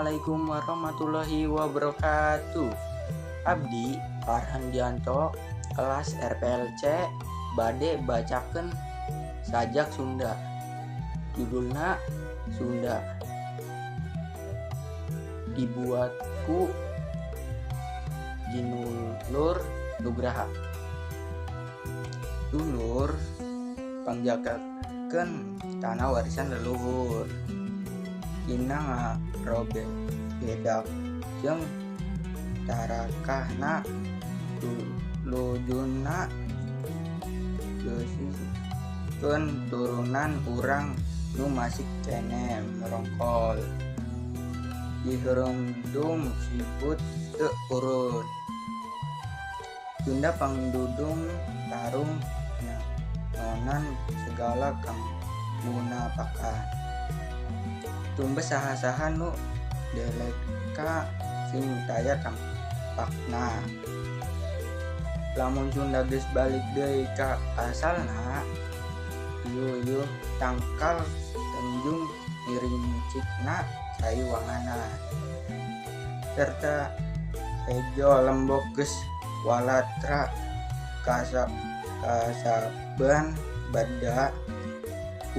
Assalamualaikum warahmatullahi wabarakatuh. Abdi Farhan Dianto, kelas RPLC, bade bacakeun sajak Sunda, judulna Sunda, dibuat ku Ginulur Nugraha. Dulur, pangjagakeun tanah warisan leluhur dina ngarobedak jeung tarakahna, tulujuna geusikeun turunan urang nu masih keneh merongkol diherendum siput teu purun. Sunda pangdudung tarung nyaonan segala kamunapakan. Tumbes saha-saha nu deleka sing taya dampakna. Lamun Sunda geus balik deui ka asalna, ieu-ieu tangkal tenjung ngirincikna cai wanganan serta hejo lembok geus walatra kasaban bada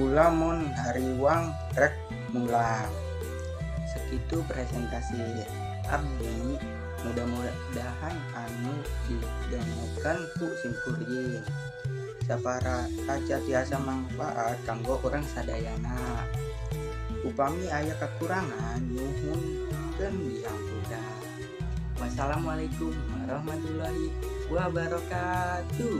ulah mun hariwang rek mulang. Sakitu presentasi abdi, mudah-mudahan anu didangukeun ku simkuring sapara kaca tiasa mangpaat kanggo urang sadayana. Upami aya kakurangan, nyuhunkeun dihampura. Wassalamualaikum warahmatullahi wabarakatuh.